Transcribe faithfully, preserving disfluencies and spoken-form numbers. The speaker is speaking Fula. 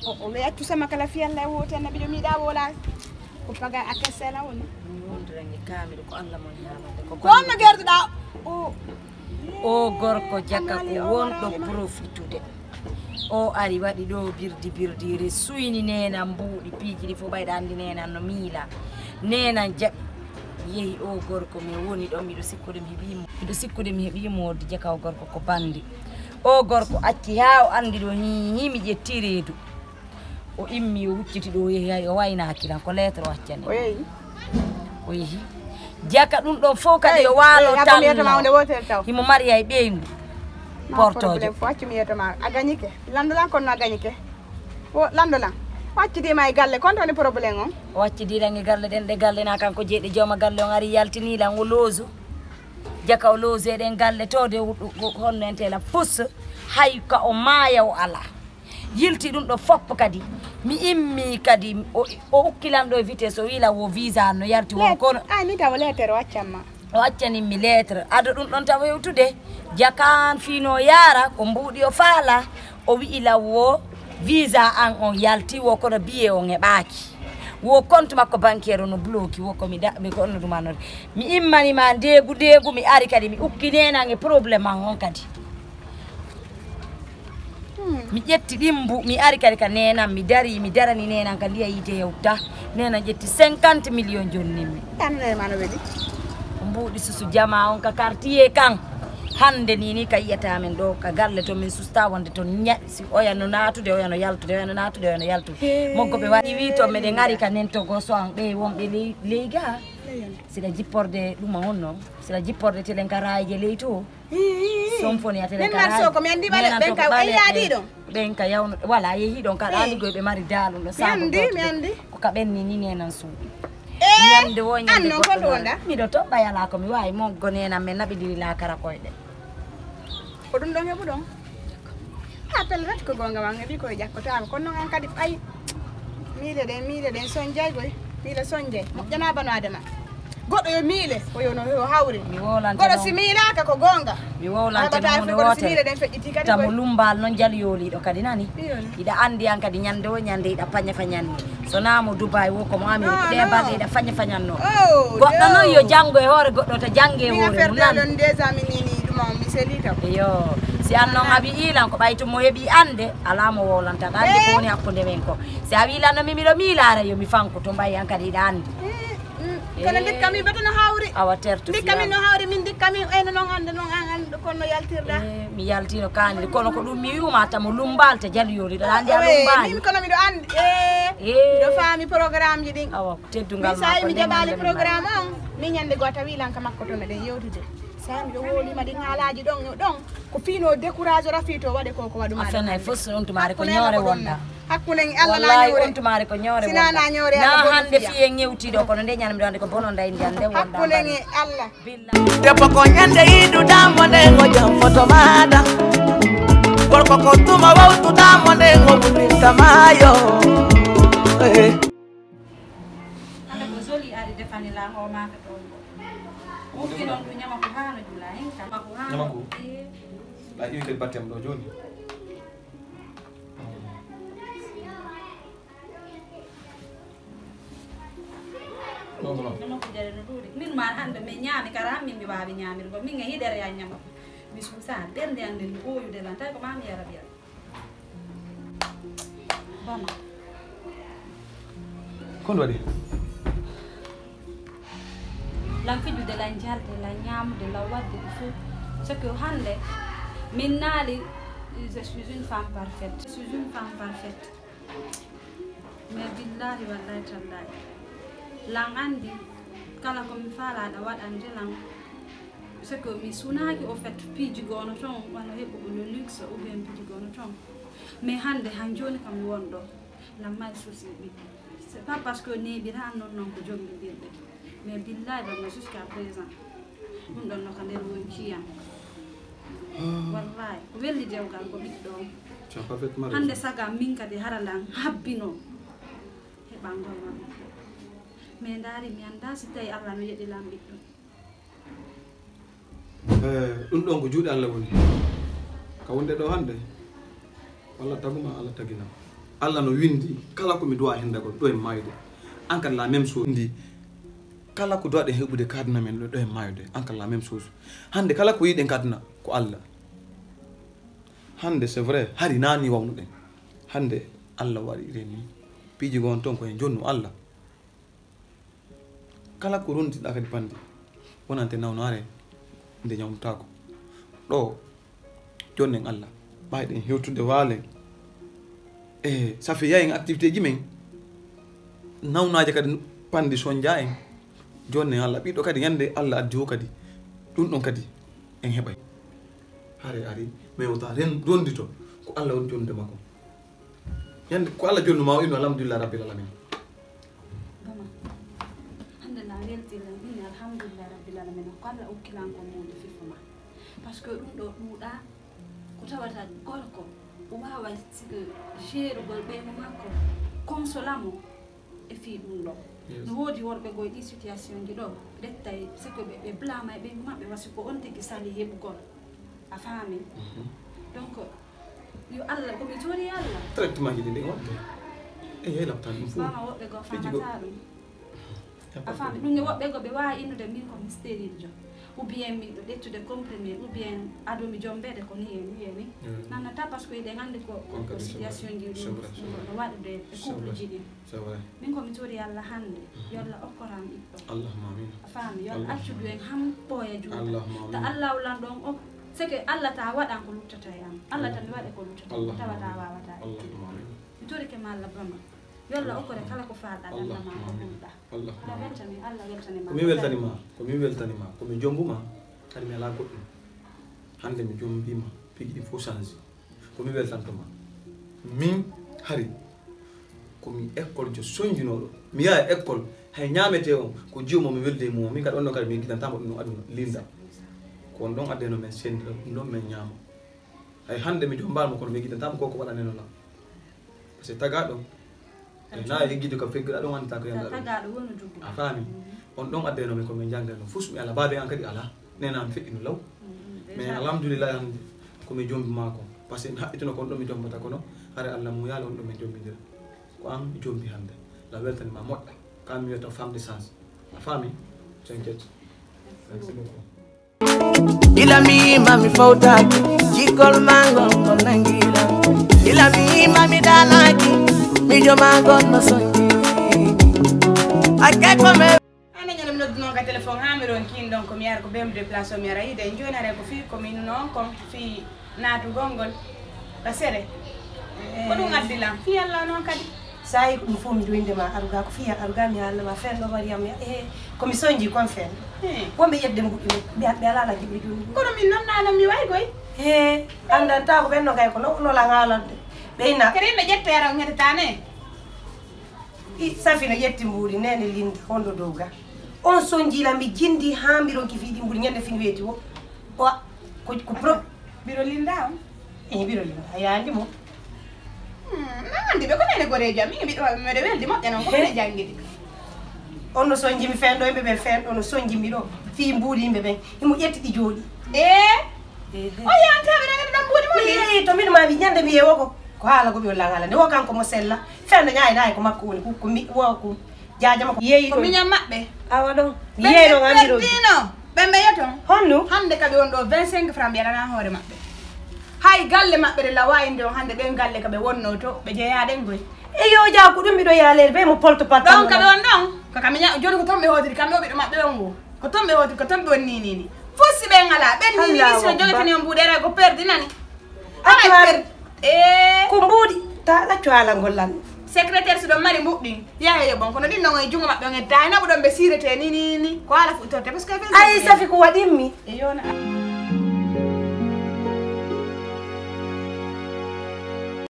O, o ɓe accu sama kala fiyalla e wote annabi ɗo miɗa wola. Ko paga a kessela woni. Wondirange kamiɗo ko Allah mon ñamande ko. Ko honno gerduɗa? O o gorko jaka ko wonɗo profitude. O ari waɗi ɗo birdi birdiire suyni nenan mbuuɗi piiji ɗi fof ɓayɗa anndi nenan no miila. Nenan jaɓi yehi o gorko mi woni ɗon miɗo sikkude mi heɓi mo miɗo sikkude mi heɓi mo wodde jaka o gorko ko bandi. O gorko acci haa o anndi ɗo hihi mi ƴetti reedu. O immi o hucciti ɗo o yehi hay o waynaaki lan ko lettre o accani. O yehi. O yehi. Jaka ɗum ɗon fof kadi yo waalo tan himo mari hay ɓeyngu portojo. Fof accu mi yeetoma a gañike lanndo lan kono a gañike. O lanndo lan o accidi ma e galle kon toni problème on. O accidi lan e galle ɗen ɗe galle na kanko jeeɗe jooma galle on ari yaltini lan o looso. Jaka o looso e ɗen galle to de honno en tela fus hay ka o maaya o ala. Yilti ɗum ɗo fof kadi mi immi kadi o ukkilan ɗo e vitesse o wiila wo visa no yalti won kono ay min taw lettre o accamma o accanimmi lettre ado ɗum ɗon taw hewtude jakan fino yaara ko mbuuɗi o faala o wi'i law wo visa an on yalti wo kono biye on heɓaaki wo compte makko bancaire no bloki wo komi daɓɓe ko onno ɗum anode mi immanima ndeegu ndeegu mi ari kadi mi ukki nenan e problème an on kadi mi ƴetti ɗimbu mi ari kadi ka nenan mi dari mi darani nenan ka ndiya yiite hewta nenan ƴetti cinquante million jonnimmi annema no weli ko mbuuɗi susu jama on ka quartier kan hande ni ni ka yiyata men ɗo ka galle to min susta wonde toon ñaɗi si oya no natude oya no yaltude oya no natude oya no yaltude moggo ɓe waɗi wi toon meɗen ari ka nen togo so an ɓe wonɓe ley ga siɗa jipporde ɗuma honno siɗa jipporde telen ka rayje ley to Somfoni a tele ka mari soko mi andi bale ben ka ay yadi don ben ka yawno wala yehi don ka dali goy be mari dalum do sabo mi andi mi andi ko ka ben ni ni nenan su nyande wo nyande ko do wonda mi do to bayala ko mi wayi mo gonena men nabi diri la kara koy de ko dum don hebu don ha pelle rat ko gonga wange bi koy jakko taama kono non an kadi ay miile ɗen miile ɗen sonjay goy miile sonjay moƴƴana bano adama goɗɗo yo miile ko yo no yo hawri mi wolante goɗɗo si miilaka ko gonga mi wolante no hunde wotere miile ɗen feƴƴiti kadi tamo lumbal noon jal yoliɗo kadi nani iɗa andi an kadi ñande o ñande iɗa paña fañanni so namo dubai wo komo amérique ɗe balɗe iɗa faña fañanno goɗɗo noon yo janngo e hoore goɗɗo to jannge e hoore mum nan déjà min nini ɗuma mi seli taw iyo si an noon a wi'i lan ko ɓay to mo heɓi ande ala mo wowlanta ɗa andi ko woni hakkunde men ko si a wi lan no mi miɗo miilaare yo mi fanko to mbayi an kadi iɗa andi kono ndikka mi bata no hawri awa terto ndikka min no hawri min ndikka min eno noon ande noon an ande kono no yaltirɗa eh, mi yaltino kanide kono ko ɗum mi wi'uma tamo lumbalte jali yoli ɗo andi a lumbali min kono miɗo andi e eh. miɗo faami programme ji ɗin awa teddungal ma sa mi jaɓali programme on min ñande goo tawi lan ka makko to meɗen yewtude sa miɗo wolima ɗin haalaji ɗon ɗon ko fino décourage rafi to waɗe ko ko waɗuma a fenay fof so on tumare ko ñoore wonda hakkunde en Allah na ñoore on tumare ko ñoore wonda na ñoore na hande fiye ñewtiɗo kono nde ñanam ɗonde ko bono nday ndiyande wonda hakkunde en Allah debbo ko ñande yiɗuɗamo nde ngo jam foto maɗa gorko ko tuma wawtuɗamo nde ngo ɓurɗinta mayo hande ko joli ari defani la o maka ɗon ko wuppi noon ɗum ñama ko hano jula hen kam ñama ko hano a iwi kadi battem ɗo joni min ma hande min ñaami kara min mi wawi ñamirgo min e hiɗere ya ñama mi suusa ɓernde an nden mi ɓoyude lan tawi ko mami yara ɓiya bana ko ɗum waɗi lan fijude lan jalde lan ñamude lan wadde ɗo fof ce que hande min naali je suis une femme parfaite je suis une femme parfaite mais billahi wallahi tallahi lan andi kala komi falaɗa waɗande lan ce que mi sunaki au fait piiji gono toon wano heɓugo le luxe ou bien piiji gono toon mais hande han joni kam wonɗo lan mari souci ɓiɗɗo c'est pas parce que neɓira an non non ko jombiɗirɓe mais billahi ɗonno jusqu'à présent ɗum ɗonno ko nder wonciyam wallahi ko welli dewgal ko ɓiɗɗo on hande saga min kadi hara lan habbino heɓangol ma ɓiɗɗo mais ndaari mi annda si tawi allah no yeɗi lan ɓiɗɗo Eh, ɗum ɗon ko juuɗe allah woni ka wonde ɗo hannde walla taguma allah taginam Allah no windi kala ko mi duwa hindagol ɗo e mayde. An kadi la même chose. Ndi kala ko duwaɗen heɓude ka aduna men ɗo e mayde. An kadi la même chose. Hande kala ko yiɗen ka aduna ko Allah. Hande c'est vrai hari nani wawnuɗen. Hande Allah waɗi reni. Piiji gon ton ko en jonnu Allah. Kala ko rondiɗa kadi bandi wonante nawnaare nde ñawmtaako. Ɗo jonnen Allah ɓayɗen hewtude waalen e safi yayen activité ji men. Nawnaaje kadi bandi sonja en. Jonnen Allah ɓiɗɗo kadi ñande Allah addi o kadi ɗum ɗon kadi en heɓay. Hare ari mais wota ren rondito ko Allah woni jonde makko. Ñande ko Allah jonnuma o inno alhamdulillah rabbil alamin. Bama, hande na weltiren inni alhamdulillah rabbil alamin ko Allah okkilan ko mawde fifo ma. Par ce que ɗum ɗo ɗuuɗa ko tawata gorko o wawa sike jerugol ɓeygu makko consolamo e fii ɗum ɗo. No woodi worɓe goo e ɗii situation ji ɗo rettay sike ɓe ɓe blama e ɓeygu maɓɓe wasi ko on tigi sali heɓugol a faami. Donc yo Allah komi jori Allah. Traitement ji ɗi ɗi waɗde e yehi laptan ɗum fof. Mama woɓɓe goo famata ɗum. A faami ɗum ne woɓɓe goo ɓe wawi innude min ko mi stérile jo ou bien miɗo ƴettude comprimé ou bien ado mi jombede ko ni e ni e ni. Nannata par ce que eɗen andi ko ko situation ji ɗum no waɗude e couple ji ɗin. Min komi jori Allah hande yo Allah okkoram ɓiɗɗo. A faami yo Allah accudu en ham ɓooya juuta ta Allah lan ɗon o. C'est que Allah ta waɗan ko luttata e am Allah ta mi waɗe ko luttata tawata wawata. Mi torike ma Allah bama. Yo Allah okkore kala ko faalɗa ɗannama ko ɓurɗa. Allah weltani Allah weltani ma. Ko mi weltani ma ko mi weltani ma ko mi jombuma. Kadi mi ala goɗɗum. Hande mi jombima piiji ɗi fof change. Ko mi weltantoma min hari komi école jo sonjinoɗo mi yaha école hay ñamete on ko jiwo mo mi welde e mum min kadi on ɗon kadi mi yejjitantamo ɗum ɗon aduna linda. Ko on ɗon addeno men sendira ɗum ɗon men ñaamo. Hay hande mi jombalmo kono mi yejjitantamo ko ko waɗaneno lan. Parce que tagaɗo e na yejjide ko feggira ɗon andata ko yalla ɗum. A faami. On ɗon addeno men ko min jangga ɗum fus mi ala babe an kadi ala. Nena mi feƴƴino law. Mais alhamdulillahi hande komi jombi mako. Parce que mi haɓɓitino ko on ɗo mi jombata kono hare Allah mum yaala on ɗo min jombidira. Ko an mi jombi hande la weltanima moƴƴa. Kam mi wiyata femme de sens. A faami? T'inquiète. Merci beaucoup. Ila mi yima mi fawtaki jikol mangol ngol nangila. Ila mi yima mi danaki mijo mangol no sonji. Akke ko me Hande ñande mi nodduno ka téléphone ha mi ronkin ɗon ko mi yara ko bemde déplace o mi yara yide en joni hare ko fi ko mi nuno on kon fi natugol ngol ka sere. Ko ɗum addi lan fi Allah non kadi. Sayi ko ɗum fof miɗo winde ma aruga ko fiya aruga mi haalna ma fenɗo Mariam e komi sonji kon fen wonɓe ƴetde mbuɗɗi ɓe alala jiɓri joni. Kono min noon nano mi way koy. He andanta ko ɓenno kay ko no no la ngalande ɓeyna. Kadi ɓe ƴetta yara ñettetane. Safina ƴetti mbuuɗi nene linda honɗo dow ga on sonjila mi jindi ha mbiɗon kifi ɗi mbuuɗi ñande fin weeti o o ko ko pro. Biro linda on. Eyi biro linda a yandi mo. Nandi ɓe ko nene gorejo am min mbiɗo mbeɗa weldi moƴƴa noon ko mine jangidi. On no sonjimi fen ɗo yimɓe ɓen fen ɗo no sonjimi ɗo fii mbuuɗi yimɓe ɓen himo ƴetti ɗi jooɗi. E o yantaɓe nagani ɗon mbuuɗi mum ni. Yeyi to min mami ñande mi yewo ko ko haala goɓi o langala nde wo kanko mo sella fewde ñaaynayi ko makko woni ko mi wo ko jajama ko yeyi ko miñam maɓɓe. Awa ɗon yeyi ɗon andiroɗino. Ɓe mbeya ton honno hande kaɓe won ɗo vingt cinq franc ɓe alana hoore maɓɓe. Hay galle maɓɓe ɗe lawa inde on hande ɓen galle kaɓe wonno to ɓe jeeyaɗen goy. E yo ja ko ɗum miɗo yaalede ɓe mo polto patta ɗon kaɓe won ɗon. Ko kamɓe ña joni ko ton ɓe hotiri kamɓe o ɓiɗɗo maɓɓe on ngo ko ton ɓe hotiri ko ton ɓe wonni ni ni. Fof si ɓen ala ɓen ni ni si ɓe jogatani on mbuuɗere ko perdi nani. Accuwaare ee ko mbuuɗi ta ɗaccu haalangol lan. Secrétaire si ɗon mari mbuuɗi yaha yo ɓon kono ɗin ɗon e junngo maɓɓe on e dayna ɓuɗon ɓe siirete ni ni ni ko haala fuɗɗorte parce que ay safi ko waɗimmi e yona.